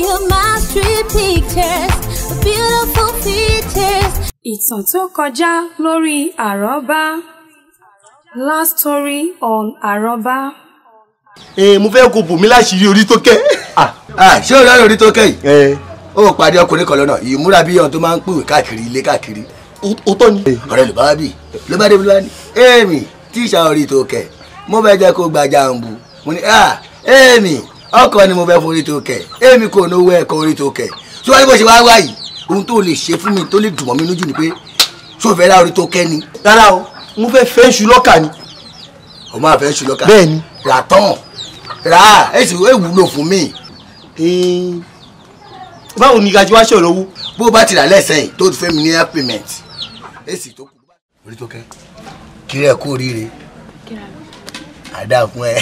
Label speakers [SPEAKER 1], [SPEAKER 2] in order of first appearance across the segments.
[SPEAKER 1] of my street pictures, beautiful features.
[SPEAKER 2] Ìtàn tó kọjá lórí àrọ́bá. Last story on àrọ́bá.
[SPEAKER 3] Mo fẹ́ kó bò mí láṣìírí orí tó kẹ́.
[SPEAKER 4] Ṣé o lọ́rọ̀ orí tó kẹ́ yìí? Ó pàdé ọkùnrin kan lọ́nà ìmúra bí ọ̀n tó máa ń pèwé káàkiri ilé káàkiri.
[SPEAKER 3] Ó tọ́ ni.
[SPEAKER 4] Ọ̀rẹ́ ló bá wá bì ló bá débi ló bá ní. Èmi tíṣà orí tó kẹ́ mo fẹ́ jẹ́ kó gba jàǹbù. Mo ní èmi ọkọ ni mo fẹ́ forí tó kẹ́ èmi kò ní owó ẹ̀kọ́ orí tó kẹ́. Tí wọ́n ní bó ṣe wá wá yìí ohun tó lè ṣe fún mi tó lè dùn mọ́ mi lójú ni pé ṣó fẹ́ ra orí tó kẹ́ ni.
[SPEAKER 3] Rárá o, mo fẹ́ fẹ́ ṣu lọ́kà ni.
[SPEAKER 4] O máa fẹ́ ṣu lọ́kà?
[SPEAKER 3] Bẹ́ẹ̀ni.
[SPEAKER 4] Rà tán rà èsì wúlò fún mi.
[SPEAKER 3] Báwo ni gajù wá ṣọ̀rọ̀ owó?
[SPEAKER 4] Bó o bá ti rà lẹ́sẹ̀yìn tó ti fẹ́ mi ní air payment èsì tó kù. Orí tó kẹ́ kiri ẹ̀ kú oríire àdá fún ẹ.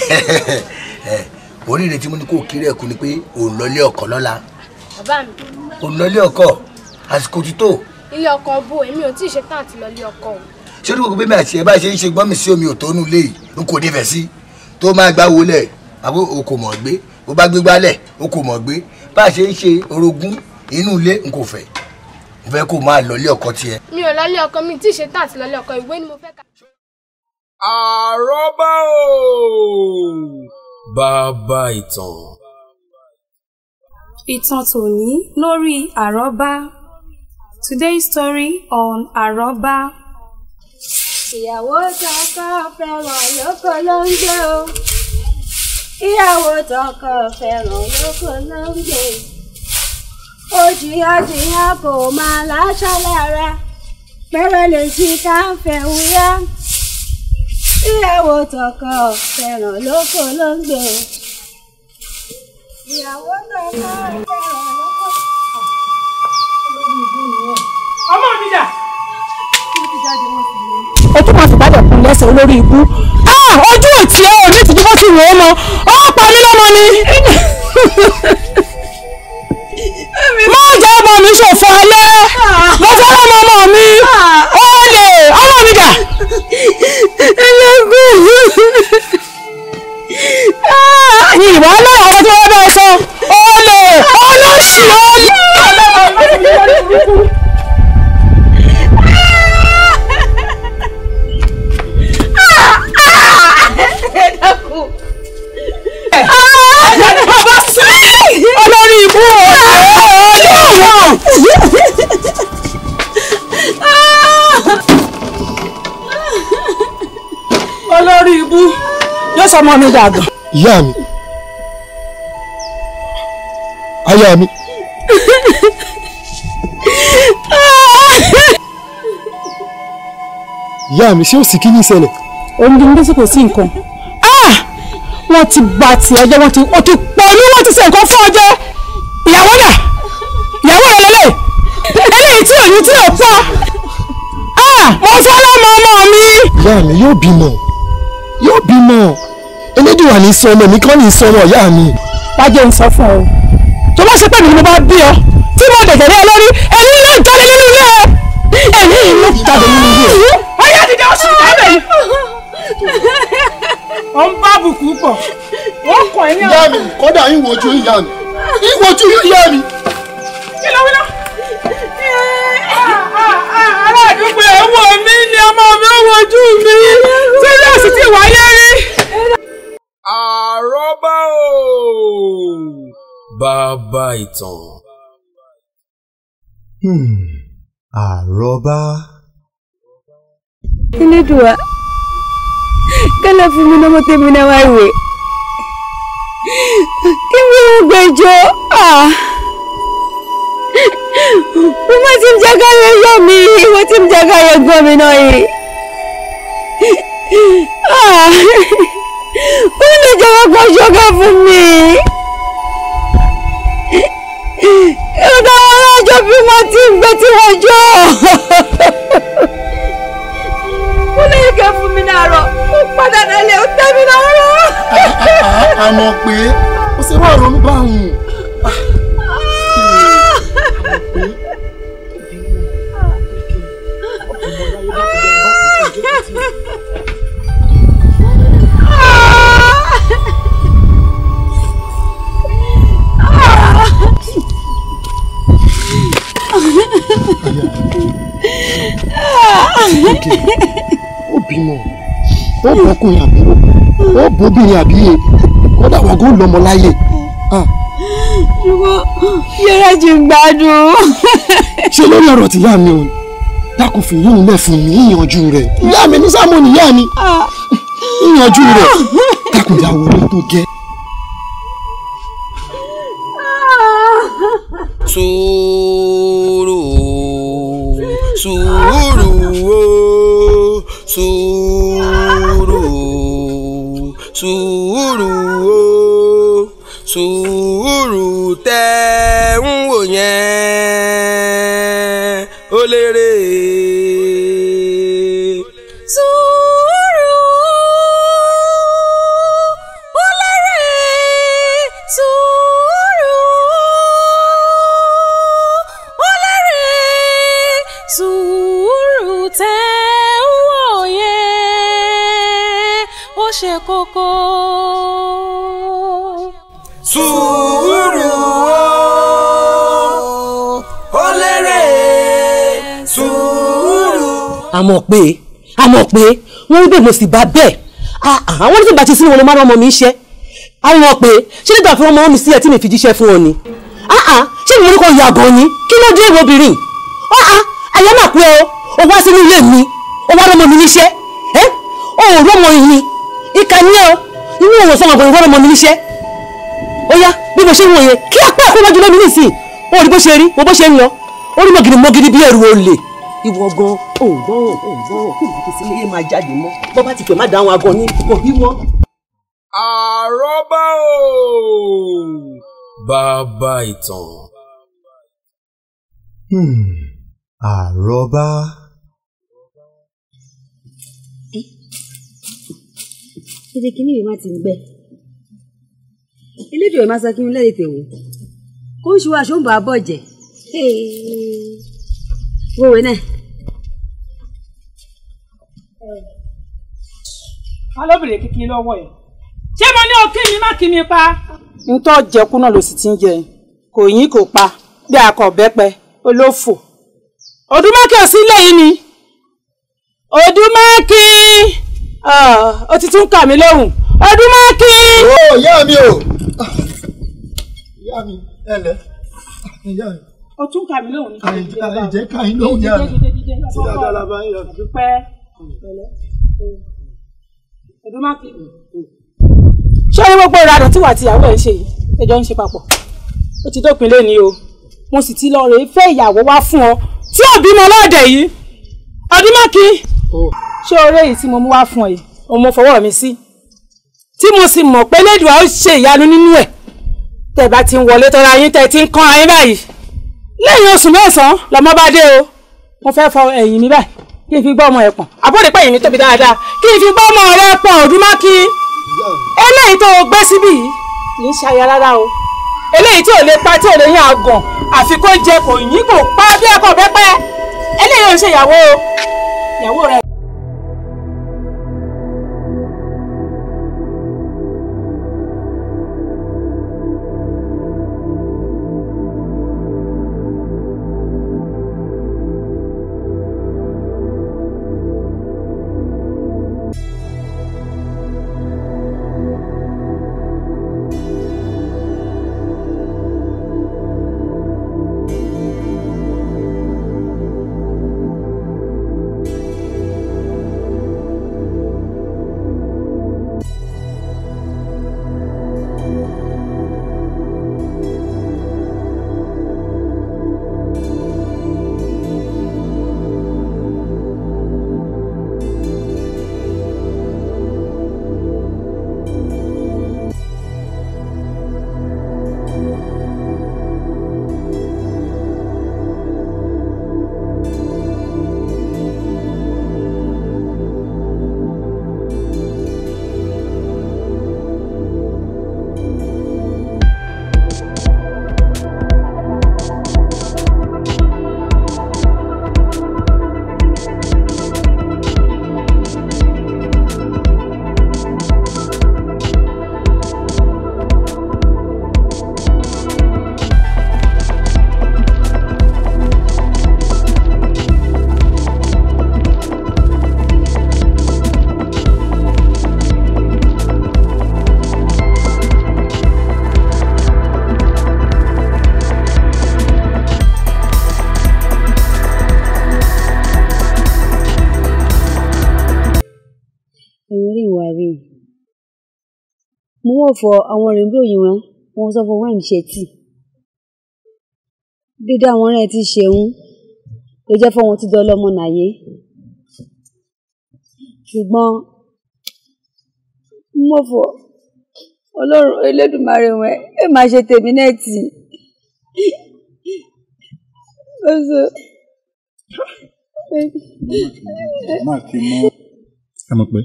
[SPEAKER 4] Oríire tí mo ní kó kiri ẹ̀ kú ni pé òun lọlé ọkọ lọ́la.
[SPEAKER 5] Bàbá mi.
[SPEAKER 4] Òun lọlé ọkọ àsìkò ti tó.
[SPEAKER 5] Ilé ọkọ bò èmi ò tí ì ṣetán àti lọlé ọkọ o.
[SPEAKER 4] Ṣé o ní gbogbo bí mi àti ẹ bá ṣe ń ṣe gbọ́n mi sí omi òtónú lé yìí n kò nífẹ̀ẹ́ sí tó máa gbá wọlé àbó o kò mọ̀ gbé bó bá gbé gbálẹ̀ o kò mọ̀ gbé bá a ṣe ń ṣe orogún inú ilé n kò fẹ́ n fẹ́ kó máa lọlé ọkọ tiẹ̀.
[SPEAKER 5] Mi ò lọlé ọkọ, mi tí ì ṣetán àti lọlé ọkọ, ìwé ni mo fẹ́ kà.
[SPEAKER 6] Àrọ́bá o bàbá ìtàn.
[SPEAKER 2] Ìtàn tòní lórí àrọ́bá. Today's story on àrọ́bá.
[SPEAKER 7] Ìyàwó tọkọ fẹ́ràn lóko ló ń gbé o. Ìyàwó tọkọ fẹ́ràn lóko ló ń gbé. Ó jìyà jìyà kò máa láṣọ lára. Pẹ́rẹ́ lè jí ká ń fẹ́ wúyá. Ìyàwó tọkọ fẹ́ràn lóko ló ń gbé o. Ìyàwó tọkọ fẹ́ràn lóko.
[SPEAKER 8] Ọmọ mi dà.
[SPEAKER 9] O tún máa fìbàdàn kún lẹ́sẹ̀ olórí ibú. Ojú òtí ẹ ò ní ìtìjú bó ti wò ó mọ. Ó pa mí lọ́mọ ni. Má jẹ́ ọmọ mi ṣòfò alẹ́. Mo fẹ́ lọ́mọ ọmọ mi. Ó lè ọmọ mi dà.
[SPEAKER 7] Ẹlẹ́gùn.
[SPEAKER 9] Ìwà ọlọ́run ọmọ tí wọ́n bá ẹ sọ. Ó lè olóṣì ó lè. Olórí ibú ọ̀hún. Olórí ibú yóò sọ ọmọ mi dàgbà.
[SPEAKER 3] Ìyá mi, aya mi. Ìyá mi, ṣé ó sì kí ní ìṣẹ̀lẹ̀?
[SPEAKER 9] Òun bí n bí sí kò sí nǹkan. Wọ́n ti bà tiẹ̀ jẹ́, wọ́n ti pọ̀ ní wọ́n ti ṣe nǹkan fún ọ jẹ́. Ìyàwó dà, ìyàwó rẹ̀ lélẹ̀, eléyìí tí òyìn tí ò pa. Mo fẹ́ lọ́mọ ọmọ mi.
[SPEAKER 3] Ìyá mi yóò bímọ, yóò bímọ. Elédùwà ní sọ ọmọ mi kọ́ ní sọ ọmọ ìyá mi.
[SPEAKER 9] Wájú ń sọ fún ọ, tó bá ṣe pé mi ni mo bá bí ọ, tí mo dẹ̀jẹ̀ lé ọ lórí, èyí ló jáde nínú ilé ẹ. Èyí ló jáde nínú ilé ẹ.
[SPEAKER 8] Ọyá dídá oṣù tẹ́lẹ̀ yìí. Ó ń bá àbùkù pọ̀, wọ́n kọ̀ ẹ́ ní
[SPEAKER 3] Ìyá mi, kọ́dà yín wojú ìyá mi, yín wojú ìyá mi.
[SPEAKER 8] Kí ló wí náà? Ará àdúgbò ẹ̀ wò mí ni ọmọ mi ó wojú mi. Tí yóò sì ti wáyé rí.
[SPEAKER 6] Àrọ́bá o bàbá ìtàn.
[SPEAKER 3] Àrọ́bá.
[SPEAKER 7] Elédùà kálá fún mi lọ́mọ tèmi náà wá ìwé kí mi ò gbẹ́jọ́ mo má ti ń jẹ́ káyọ̀ yọ mi mo ti ń jẹ́ káyọ̀ gbọ́ mi náà yìí ó lè jẹ́wọ́ pọ̀ ṣọ́gà fún mi ìgbà wọn lọ́jọ́ bí wọ́n ti ń gbé tí wọ́n jọ ó lè kẹ́ fún mi láàárọ̀ ó padà délé ó tẹ́ mi lọ́rùn.
[SPEAKER 3] Àmọ̀ pé ó ṣe wá ronú bá òun. Ó bọ́kùnrin àbúrò, ó bóbìnrin àbíyè, kódà wọ́n kò lọ́mọ láyè.
[SPEAKER 7] Ṣùgbọ́n yẹ́rẹ́ jù ń gbádùn.
[SPEAKER 3] Ṣé lórí ọ̀rọ̀ tìyá mi o? Dákun fi yóò lẹ̀ fún mi, ìyànjú rẹ̀. Ìyá mi ní sámú ni ìyá mi. Ìyànjú rẹ̀. Dákun já wọlé tó gẹ́.
[SPEAKER 6] Sùúrù sùúrù o sùúrù sùúrù o sùúrù tẹ́ ń wò yẹn ó lérè.
[SPEAKER 1] Sùúrù ó lérè, sùúrù ó lérè, sùúrù tẹ́ ń wò yẹn ó ṣe kókó.
[SPEAKER 6] Sùúrù ó lérè, sùúrù.
[SPEAKER 10] Àmọ̀ pé wọ́n rí bẹ́ẹ̀ mo sì bá bẹ́ẹ̀, àwọn oníṣẹ́ ìbáṣe sínú wọn ló máa ń ọmọ mi ṣẹ́. Àwọn pé ṣé nígbà fún ọmọ mi sílẹ̀ tí mi fi jíṣẹ́ fún ọ ni? Ṣé mi ní kò yàgàn ni? Kí ló dé ìwọ obìnrin? Àyà máa pẹ́ o, wá sínú ilé mi, o wá rọmọ mi níṣẹ́, o ò rọmọ yìí, ìkà ni ẹ o, inú òwò sọmọ ọgbọ̀n ìwọ rọmọ mi níṣẹ́. Ó yá bí mo ṣe ń wò yẹn kí apá àkọ́wájú lẹ́nu nísìnyí, o rí bó ṣe rí, wo bó ṣe ń lọ, ó rí mọ̀gìrì mọ̀gìrì bí ẹrù olè. Ìwọ gan ò gbọ́ràn ò gbọ́ràn kí ìbá ti sílé yé máa jáde mọ́, bọ́ bá ti pè má dáhùn aago ní kò bí wọn.
[SPEAKER 6] Àrọ́bá o. Bàbá ìtàn.
[SPEAKER 11] Àrọ́bá.
[SPEAKER 7] Ṣé kí ni ìwé má ti ń gbẹ? Elédùn ẹ̀ máa sọ kí n lẹ́yìn tèwọ́. Kó ń ṣe wá aṣọ ń bá a bọ̀ jẹ́. Wọ́wẹ́ náà.
[SPEAKER 8] Alóbìnrin kékeré lọ́wọ́ ẹ̀. Ṣé mo ní o kí mi má kí mi pa? Ntọ́ jẹkú náà ló sì ti ń jẹ. Kò yín kò pa bí akọ bẹ́pẹ olófò. Odúmákì ò sí ilé yìí ni. Odúmákì ó ti tún kà mí lóhùn. Odúmákì.
[SPEAKER 3] Ó ìyá mi o. Ìyá mi ẹ lẹ. Ìyá mi.
[SPEAKER 8] Ó tún kà mí lóhùn ní.
[SPEAKER 3] Àìjẹ́ ká yín lóhùn ìyá mi. Tí dáadáa la bá ń yọ.
[SPEAKER 8] Àdúpẹ́. Odúmákì. Ṣé o ní gbogbo ìradùn tí wà tí ìyàwó ẹ̀ ń ṣe yìí? Ẹjọ́ ń ṣe papọ̀. Ó ti dópin lé ní o. Mo sì ti lọ rèé fẹ́ ìyàwó wá fún ọ tí ò bímọ lọ́ọ̀dẹ̀ yìí. Odúmákì. Ṣé oore yìí tí mo mú wá fún ọ yìí? Òun mo fọwọ́ mi sí. Tí mo sì mọ̀ pé Elédùà ó ṣe ìyanu nínú ẹ̀. Tẹ́ bá ti ń wọlé tọ́ra yín tẹ́ ti ń kán ayé báyìí. Lẹ́yìn oṣù mẹ́sàn-án lọ́mọ bá dé o. Mo fẹ́ fọ ẹ̀yìn mi báyìí kí n fi gbọ́ ọmọ ẹ̀ pọ̀n. Àbọ̀dé pẹ̀yìn mi tóbi dáadáa kí n fi gbọ́ ọmọ rẹ pọ̀n Odúmákì. Eléyìí tó o gbé síbí yìí kì í ṣaya rárá o. Eléyìí tí ò lè pa tí ò lè yín àgàn àfi kó jẹ kò yín kò pa bí ẹ̀kọ́ bẹ́pẹ́. Eléyìí ò ń ṣe ìyàwó o. Ìyàwó rẹ.
[SPEAKER 7] Ẹ̀yìn rí ìwà rí. Mo wọ̀ fọ àwọn ọ̀rẹ́ bí òyìn wọn, wọn sọ fún wáìnì ṣe tì. Dídá àwọn ọ̀rẹ́ ti ṣeun, ló jẹ́ fún wọn ti dán lọ́mọ nàyé. Ṣùgbọ́n mo fọ Ọlọ́run Elédùmarè wọn, ẹ máa ṣe tèmi náà tì.
[SPEAKER 11] Má kí mọ́. Ẹ mọ̀ pé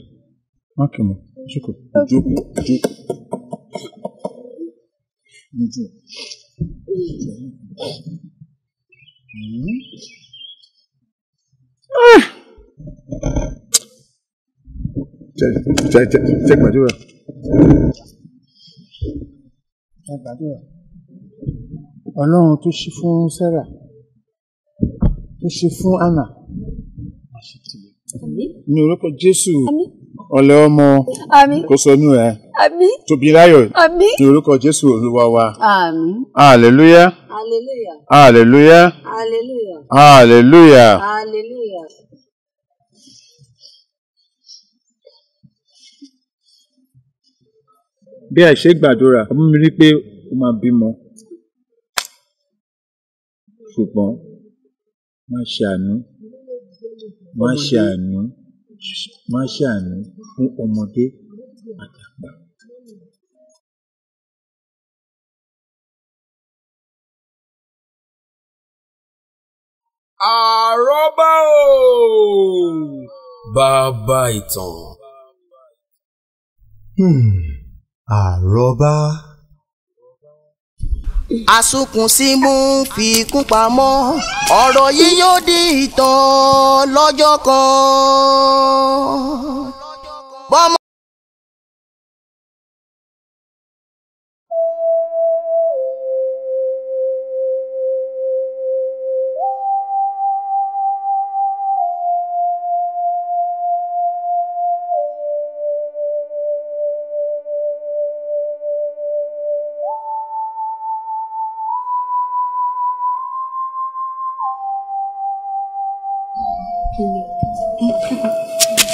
[SPEAKER 11] má kí mọ́, jókòó, jókòó, jókòó. Jókòó. Jẹ́ gbàdúrà. Ẹ gbàdúrà. Ọlọ́run tó ṣe fún Sarah, tó ṣe fún Anna, ní orúkọ Jésù, ọlẹ ọmọ kò sọnù ẹ, tóbi láyọ̀, ní orúkọ Jésù Olúwa wa.
[SPEAKER 7] Àmín.
[SPEAKER 11] Hallelujah.
[SPEAKER 7] Hallelujah.
[SPEAKER 11] Hallelujah.
[SPEAKER 7] Hallelujah.
[SPEAKER 11] Hallelujah.
[SPEAKER 7] Hallelujah.
[SPEAKER 11] Bí àìṣe gbàdúrà, ọmọ mi rí pé ó máa bímọ. Ṣùgbọ́n má ṣe àánú, má ṣe àánú, má ṣe àánú fún ọmọdé àtàgbà.
[SPEAKER 6] Àrọ́bá o. Bàbá ìtàn.
[SPEAKER 12] Àrọ́bá.
[SPEAKER 13] Àsunkùn sí mú fi kún pamọ́, ọ̀rọ̀ yìí yóò di ìtàn lọ́jọ́ kan. Bọ́mọ.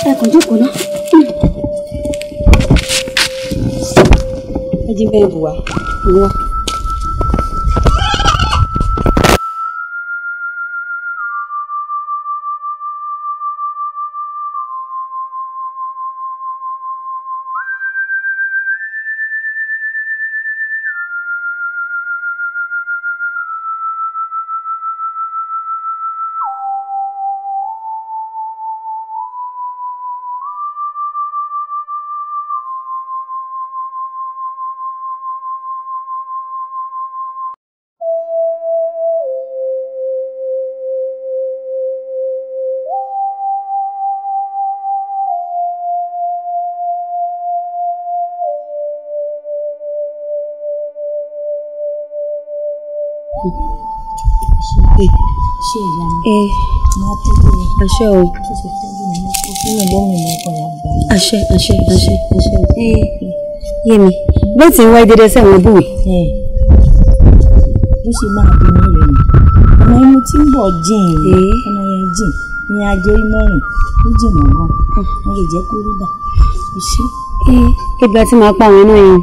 [SPEAKER 7] Ẹ kàn jókòó ná. Ẹ jí bẹ́ẹ̀ bù wá. Wá.
[SPEAKER 14] Ṣé ìyá mi máa tọ́jú mi?
[SPEAKER 7] Àṣẹ o.
[SPEAKER 14] Tó ṣe tọ́jú mi, mo fún mi lómi mi ọkọ yà gbà.
[SPEAKER 7] Àṣẹ, àṣẹ, àṣẹ, àṣẹ. Yé mi, bó ti ń wáyé dédé sẹ́wọ̀n bùwé.
[SPEAKER 14] Bó ṣe máa bí mi rè ni. Ọ̀nà inú tí ń bọ̀ jìn rè, ọ̀nà yẹn jìn ní ajé mọ́rìn, ó jìnà gan. Wọ́n lè jẹ́ kó rí bà. Ó ṣe.
[SPEAKER 7] Ibi àti máa pa àwọn náà yẹn.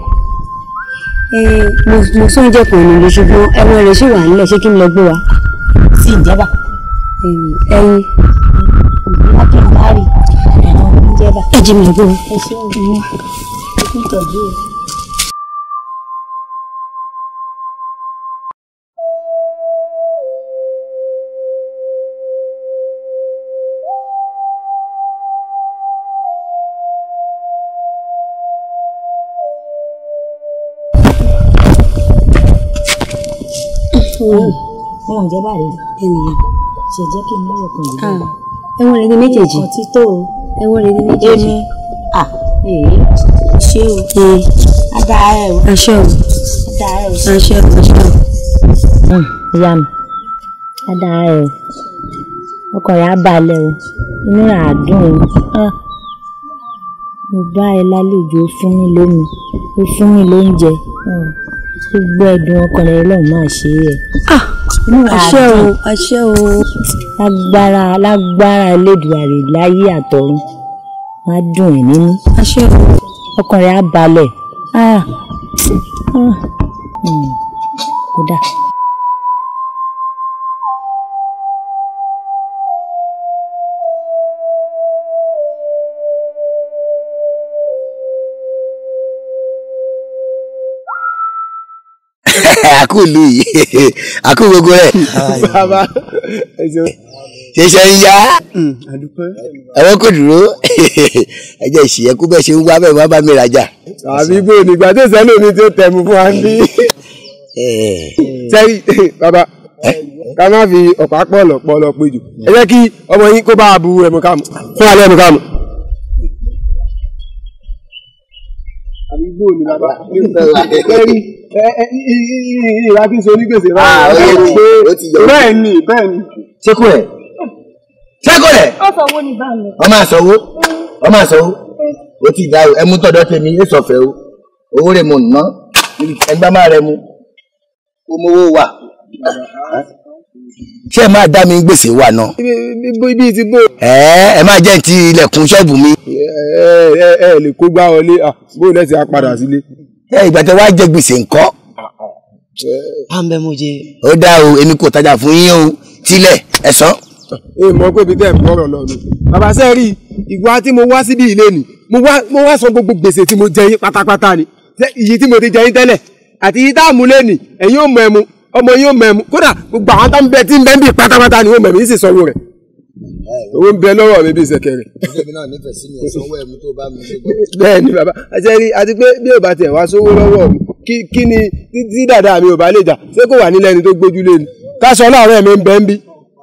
[SPEAKER 7] Mo sún oúnjẹ kan nílé ṣùgbọ́n ẹ̀wọ̀n rẹ̀ ṣì wà nílẹ̀, ṣé kí n lọ gbé wa?
[SPEAKER 14] Sí ìjẹba.
[SPEAKER 7] Ẹyin.
[SPEAKER 14] Láti bá rí ẹ̀wọ̀n ìjẹba.
[SPEAKER 7] Ẹ jí mi lọ gbé wa.
[SPEAKER 14] Ẹ ṣé o. Ẹ kú ìtọ́jú o. Wọn ò jẹ́ báyìí.
[SPEAKER 7] Ènìyàn.
[SPEAKER 14] Ṣe jẹ́ kí n lọ́yọ̀ kan yìí.
[SPEAKER 7] Ẹ̀wọ̀n rẹ̀ ní méjèèjì.
[SPEAKER 14] Ọkàn títò o.
[SPEAKER 7] Ẹ̀wọ̀n rẹ̀ ní méjèèjì.
[SPEAKER 14] Èmi à ee ṣé o. Ada ẹ o.
[SPEAKER 7] Àṣẹ o.
[SPEAKER 14] Ada ẹ o.
[SPEAKER 7] Àṣẹ o, àṣẹ o.
[SPEAKER 14] Ìyá mi, ada ẹ o. Ọkàn rẹ̀ á balẹ̀ o. Inú rẹ̀ á dùn o. Mo bá ẹ lálejò, ó fún mi lómi, ó fún mi lóúnjẹ. Gbogbo ẹ̀dùn ọkàn rẹ̀ lọ́hùn máa ṣe é.
[SPEAKER 7] Àṣẹ o, àṣẹ o.
[SPEAKER 14] Lágbára lágbára Elédùmarè láyé àtọ̀run. Wọ́n á dùn ẹ̀ nínú. Ọkàn rẹ̀ á balẹ̀. Kódà.
[SPEAKER 4] Àkú ìlú yìí, àkú gbogbo rẹ̀.
[SPEAKER 11] Bàbá,
[SPEAKER 4] ṣẹṣẹ ń yá ẹ̀rọ kò dúró, ẹjẹ ìṣìyẹkú bẹ́ẹ̀ ṣe ń wá bẹ́ẹ̀ wá bá mi rajà.
[SPEAKER 11] Àbí bò nígbà tó sẹ́nu mi tó tẹ̀mú fún wa bí. Sẹ́rí bàbá, ká má fi ọ̀pá pọ̀lọ̀ pọ̀lọ̀ pé jù, ẹ jẹ́ kí ọmọ yín kó bá a bu ẹmu káàmù fún alẹ́ ẹmu káàmù. Àbí bò ní bàbá, sẹ́rí ìwà kí n so onígbèsè báyìí. Bẹ́ẹ̀ ni, bẹ́ẹ̀ ni.
[SPEAKER 4] Ṣé kò rẹ̀? Ṣé kò rẹ̀?
[SPEAKER 7] Ó sanwó ní bá mi.
[SPEAKER 4] Ọmọ àsanwó, ọmọ àsanwó, ó ti dá o, ẹmu tọ̀dọ̀ tèmi, ó sọ̀fẹ́ o, owó rẹ̀ mo ná, ẹgbẹ́ máa rẹ mu, kó mowó wà. Ṣé ẹ máa dá mi gbèsè wà náà?
[SPEAKER 11] Ibi ti bò.
[SPEAKER 4] Ẹ máa jẹ́ ti ilẹ̀kùn ṣọ́ọ̀bù mi.
[SPEAKER 11] Ẹ ẹ lè kó gbá wọlé, bó lẹ́sẹ̀ á padà sílé.
[SPEAKER 4] Ẹ ìgbà tẹ wá jẹ gbèsè ńkọ́.
[SPEAKER 12] À ń bẹ mo jẹ.
[SPEAKER 4] Ó dá o, èmi kò tajà fún yín o, tilẹ̀ ẹ san.
[SPEAKER 11] Ẹ mọ̀ pé ibi tẹ́ ẹ̀ ń bọ̀rọ̀ lọ nù. Bàbá sẹ́ẹ̀rì, ìgbà tí mo wá síbí ilé ni, mo wá san gbogbo gbèsè tí mo jẹ yín pátápátá ni. Iye tí mo ti jẹ yín tẹ́lẹ̀ àti iye tá a mú lé ni, ẹ̀yin ò mọ ẹmu, ọmọ yín ò mọ ẹmu, kódà gbogbo àwọn tó ń bẹ tí ń bẹ ń bì pátápátá ni ó mọ ẹmu, yín sì sanwó rẹ̀. Owó ń bẹ lọ́wọ́ mi bí ìṣẹ̀kẹ̀rẹ̀. Bẹ́ẹ̀ ni bàbá, sẹ́ẹ̀rì, àti pé bí ò bá tiẹ̀ wá sówó lọ́wọ́ mi, kí ni tí dàda mi ò bá lè jà, ṣé kò wà nílẹ̀ ẹni tó gbójú lé ni? Káṣọ láàárọ̀ mi ń bẹ ń bí,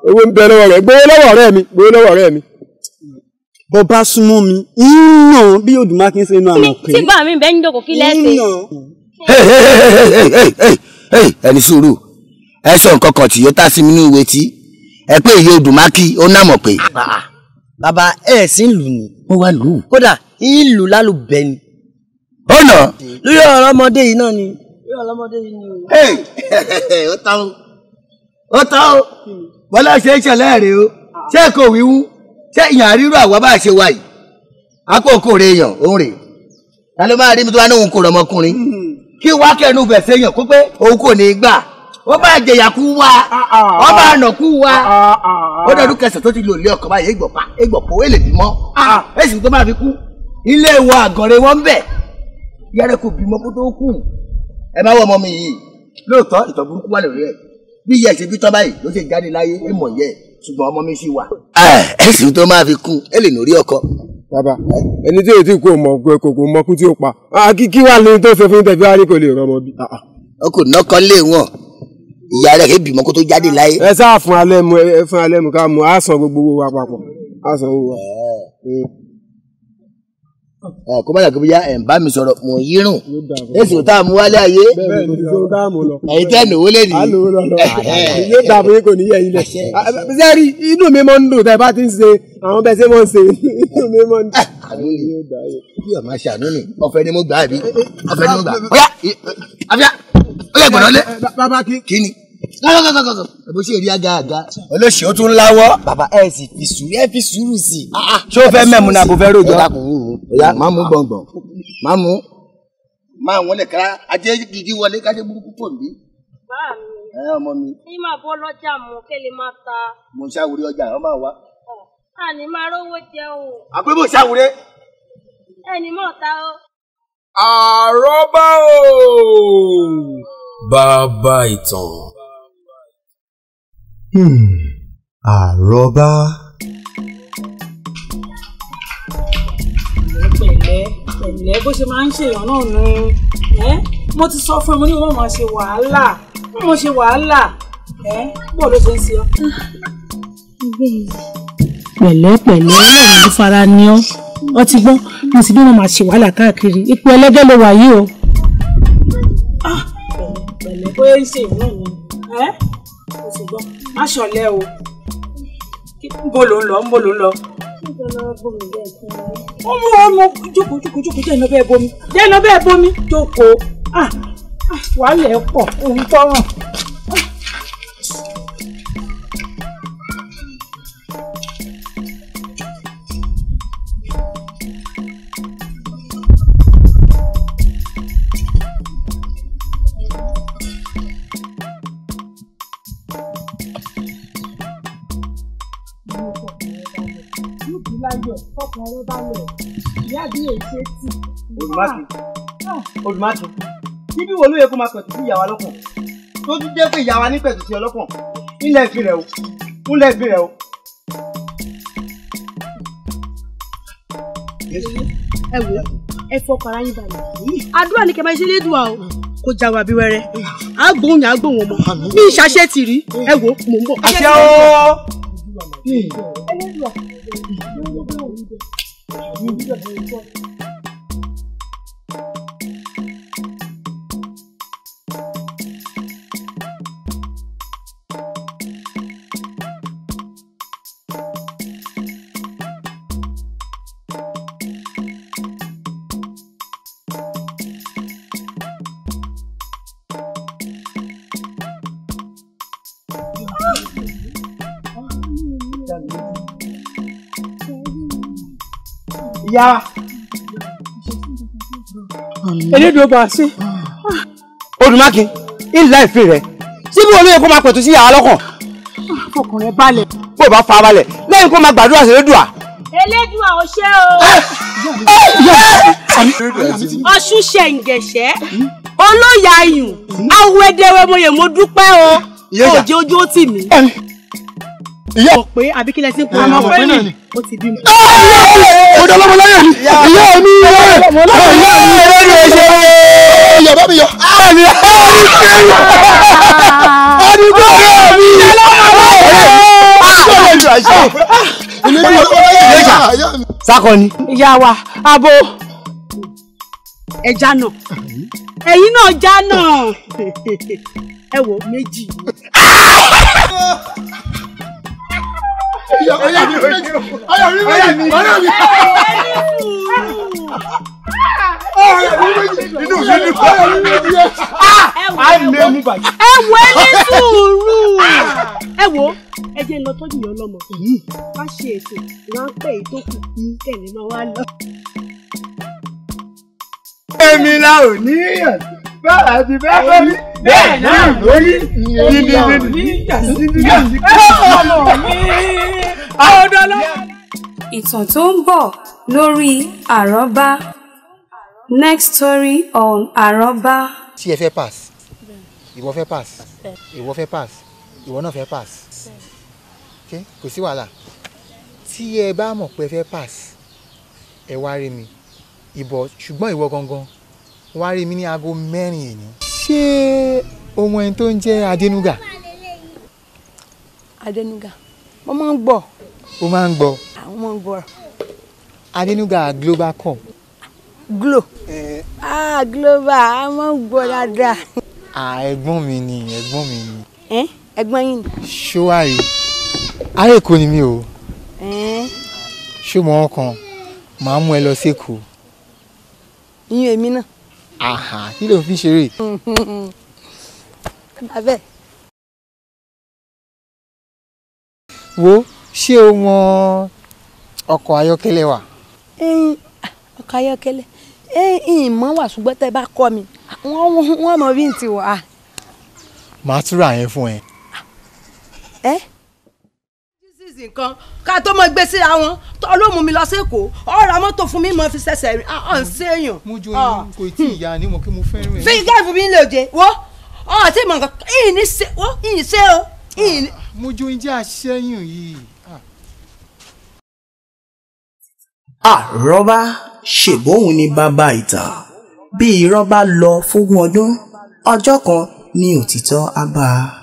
[SPEAKER 11] owó ń bẹ lọ́wọ́ rẹ̀, gbowó lọ́wọ́ ọ̀rẹ́ mi, gbowó lọ́wọ́ ọ̀rẹ́ mi.
[SPEAKER 12] Bó bá súnmọ́ mi, ìnà bí Odùmákin ṣe inú àmọ̀ pé.
[SPEAKER 7] Tí bá mi bẹ́ ń jókòó kí lẹ́sẹ̀.
[SPEAKER 4] Ẹni sùúrù, ẹ sọ nǹkan kan tí yóò tá sí mi ní ìwé tí ẹ pé ìyá Odùmákin ó nàmọ̀ pé.
[SPEAKER 12] Bàbá ẹ sì ń lù ní.
[SPEAKER 4] Ó wá lù ú.
[SPEAKER 12] Kódà ìlú lálùbẹ́ ni.
[SPEAKER 4] Ó nà.
[SPEAKER 12] Lórí ọ̀rọ̀ ọmọdé yìí náà ni. Lórí ọ̀rọ̀ ọmọdé yìí ni.
[SPEAKER 4] Ó tán o, ó tán o, bọ́lá ṣe ń ṣẹlẹ̀ rè o, ṣé kò wíwú, ṣé ìyàn àrírò àwa bá ṣe wà yìí, àkókò rè yàn òun rè, ta ló máa rí mi tó wá ní òun kò rọmọkùnrin, kí wá kẹnu bẹ̀ séyàn kó pé òun kò ní gbà, ó bá jẹyà kú wá, ó bá nà kú wá, ó dọdún kẹsàn-án tó ti lò lé ọkọ̀ báyìí, égbọ̀pá égbọ̀pọ̀ ó lè bímọ, èsì tó máa fi kú, ilé ìwọ àgọ̀rẹ́ wọn bẹ̀, yàrá kò bímọ kó tó kú, ẹ má wọ ọmọ mi yìí, lóòótọ́ ìtọ̀ burúkú wà lórí ẹ̀, bí ìyá ìṣe bí tán báyìí ló ṣe jáde láyé ẹ mọ̀ yẹ, ṣùgbọ́n ọmọ mi ṣì wà. Ẹ̀sìn tó máa fi kún ẹ lè lórí ọkọ.
[SPEAKER 11] Bàbá, ẹni tí èyí tí kò mọ̀ kò mọ̀ kú tí ó pa, kí wàá ní tó ṣe fún tẹ̀fí wá ní kò lè rọmọ bí.
[SPEAKER 4] Ó kò nọ́kọ lé wọn, ìyá rẹ̀ kì í bímọ kó tó jáde láyé.
[SPEAKER 11] Ẹ sáà fún alẹ́ mu, ẹ fún alẹ́ mu ká mu, á san gbogbo owó wa papọ̀, á san owó wa.
[SPEAKER 4] Kó má dàgbé bóyá ẹ̀ ń bá mi sọ̀rọ̀ mò ń yírùn èsì tá a mú wálé ayé ẹ̀yin tẹ́ nìwó lè ní.
[SPEAKER 11] Yóò dà fún yín kò ní yẹ ilẹ̀. Sẹ́rí inú mi máa ń dùn tẹ́ bá ti ń ṣe àwọn bẹ́ẹ̀ ṣe máa ń ṣe inú mi máa ń dùn.
[SPEAKER 4] Bí ọ̀ma ṣàánú ni ọ̀fẹ́ ni mo gbà àbí ọ̀fẹ́ ni mo gbà. Ọ̀yá àfíà ó yẹ gbọ̀dọ̀ lé.
[SPEAKER 11] Bàbá
[SPEAKER 4] kí ni kọ́kọ́kọ́kọ́ bó ṣe rí aga àga olóṣì ó tún láwọ́.
[SPEAKER 12] Bàbá ẹ sì fi sùúrù, ẹ fi sùúrù sí i.
[SPEAKER 4] Ṣé o fẹ́ mẹ́mu náà kò fẹ́ rojọ́? Ọ̀yá máa mú gbọ̀ngbọ̀n, máa mú. Máa wọlé kára ajé gidi wọlé kájé burúkú pò nbí.
[SPEAKER 7] Bá mi.
[SPEAKER 4] Ẹ ọmọ mi.
[SPEAKER 7] Ní máa bọ́ lọ́jà mú kí lè máa ta.
[SPEAKER 4] Mo ń ṣàwúrí ọjà, ọ máa wá.
[SPEAKER 7] Àní máa rówó jẹun.
[SPEAKER 4] Àpé mo ṣàwúrẹ́.
[SPEAKER 7] Ẹni mọ̀ ta o.
[SPEAKER 6] Àrọ́bá o. Bàbá ìtàn.
[SPEAKER 15] Àrọ́bá.
[SPEAKER 8] Pẹ̀lẹ́ pẹ̀lẹ́ bó ṣe máa ń ṣèyàn náà nu, mo ti sọ fún ẹ, mo ní wọ́n máa ṣe wàhálà, wọ́n máa ṣe wàhálà, bó ló ṣe ń ṣe ọ́. Pẹ̀lẹ́ pẹ̀lẹ́, Ọlọ́run ló fara ní ọ́, ọ ti gbọ́, mo sì bí wọ́n máa ṣe wàhálà káàkiri, ipò ẹlẹ́gẹ́ ló wà yìí o. Pẹ̀lẹ́ bóyá ń ṣe ìwọ̀n mi, mo ti gbọ́, má ṣọ̀lẹ o, nbo ló ń lọ, nbo ló ń lọ. Ó mú ọmọ jókòó jókòó jókòó, jẹ́ iná bẹ́ẹ̀ bomi, jẹ́ iná bẹ́ẹ̀ bomi, jókòó, wàhálà ẹ̀ pọ̀, òun tọrùn. Fọkàn rẹ balẹ̀, ìyá bí èsì tì.
[SPEAKER 15] Olùmákin, bíbí wo ló yẹ kó máa pẹ̀tù sí ìyá wa lọ́kàn? Tó tún jẹ́ pé ìyá wa ní pẹ̀tù sí ọlọ́kàn. Ńlẹ̀ fi rẹ̀ o, ńlẹ̀ fi rẹ̀ o.
[SPEAKER 10] Ẹ wò, ẹ fọkàn ara yín balẹ̀. Àdúrà ni kẹ́ máa ṣe lédùá o. Kó já wa bí wẹ́rẹ́. À á gbóhùn yà á gbóhùn ọmọ. Mi ìṣàṣe ti rí. Ẹ wò, mò ń bọ̀.
[SPEAKER 15] Àṣẹ o. Ìyá wa.
[SPEAKER 8] Elédùn ọba ṣe.
[SPEAKER 15] Olùmákin, ńlá ìfẹ́ rẹ̀. Síbí wo ló yẹ kó máa pẹ̀tù sí ìyá wa lọ́kàn?
[SPEAKER 8] Fọkàn rẹ balẹ̀.
[SPEAKER 15] Bó o bá fa balẹ̀, lẹ́yìn kó máa gbàdúrà sí Elédùà.
[SPEAKER 7] Elédùà ò ṣe o. Ọ̀ṣun ṣẹ̀ǹgẹ̀ṣẹ́, olóyè ayùn, awẹ́dẹ́wẹ́mọyè mo dúpẹ́ o. Òjò ojú ó tì mí.
[SPEAKER 3] Ìyá
[SPEAKER 10] mọ̀ pé àbí kílẹ̀ sí ń pa
[SPEAKER 3] ọmọ pé náà ni.
[SPEAKER 10] Ó ti bímọ.
[SPEAKER 3] Ó dá lọ́mọ láyé mi. Ìyá mi ìyá mi ìyá mi ìyá bá mi yọ. Àmì àdúgbò mi.
[SPEAKER 15] Sákọ̀ni.
[SPEAKER 8] Ìyá wa, abo.
[SPEAKER 10] Ẹja náà. Ẹ̀yin náà já náà. Ẹ wo méjì. Ẹ wo ẹni sùúrù. Ẹ wo ẹ jẹ́ lọ tọ́jú ìyá ọlọ́mọ. Wá ṣe ètò ráńpẹ́ èyí tó kù tẹ̀lé máa wá lọ.
[SPEAKER 15] Èmi la ò ní yàn bá àti bẹ́ẹ̀ bẹ́ẹ̀ ní bẹ́ẹ̀ náà lórí
[SPEAKER 2] Ìtàn tó ń bọ̀ lórí àrọ́bá. Next story on àrọ́bá.
[SPEAKER 16] Tí ẹ fẹ́ pass, ìwọ fẹ́ pass, ìwọ fẹ́ pass, ìwọ náà fẹ́ pass. Okay? Kò sí wàhálà. Tí ẹ bá mọ̀ pé ẹ fẹ́ pass, ẹ wá rí mi. Ìbọ̀ ṣùgbọ́n ìwọ gangan wá rí mi ní aago 4 èní. Ṣé o mọ ẹni tó ń jẹ́ Adénúgà?
[SPEAKER 7] Adénúgà, mo máa ń gbọ́.
[SPEAKER 16] O máa ń gbọ́.
[SPEAKER 7] Àwọn máa ń gbọ́.
[SPEAKER 16] Adénúgà Global Com.
[SPEAKER 7] Glo. Ah, Global, a máa ń gbọ́ dáadáa.
[SPEAKER 16] Ah, ẹ̀gbọ́n mi ni, ẹ̀gbọ́n mi ni.
[SPEAKER 7] Ẹ̀gbọ́n yín ni.
[SPEAKER 16] Ṣówárí, ará Èkó ni mi o. Ṣó mọ ọkàn, màá mú ẹ lọ sékòó.
[SPEAKER 7] Iyún èmi náà.
[SPEAKER 16] Àhà, kí ló fi ṣeré?
[SPEAKER 7] Abẹ́.
[SPEAKER 16] Wo, ṣé o mọ ọkọ̀ ayọ́kẹ́lẹ́ wa?
[SPEAKER 7] Ọkọ̀ ayọ́kẹ́lẹ́. Ìmọ̀ wà ṣùgbọ́n tẹ́ bá kọ́ mi, wọ́n mọ bí n ti wà.
[SPEAKER 16] Màá túra yẹn fún ẹ.
[SPEAKER 7] Ẹ́
[SPEAKER 17] nǹkan ká tó mọ gbé síra wọn tó ló mú mi lọ sẹ́kọ̀ọ́ ó ra mọ́tò fún mi mọ́ fi ṣẹ̀ṣẹ̀ rìn ọ̀ ń séèyàn.
[SPEAKER 16] Mo jo yín kò tí ì yá ni mo kí mo fẹ́ràn ẹ.
[SPEAKER 17] Fi gáàfù mi lè jẹ wo ọ̀ tí mo nǹkan ìyìn ní ṣe wo ìyìn ṣe o.
[SPEAKER 16] Mo jo yín jẹ́ àṣẹ́yìn yìí.
[SPEAKER 13] Àrọ́bá ṣèbóhun ni bàbá ìtàn bí irọ́ bá lọ fógún ọdún ọjọ́ kan ni òtítọ́ á bá a.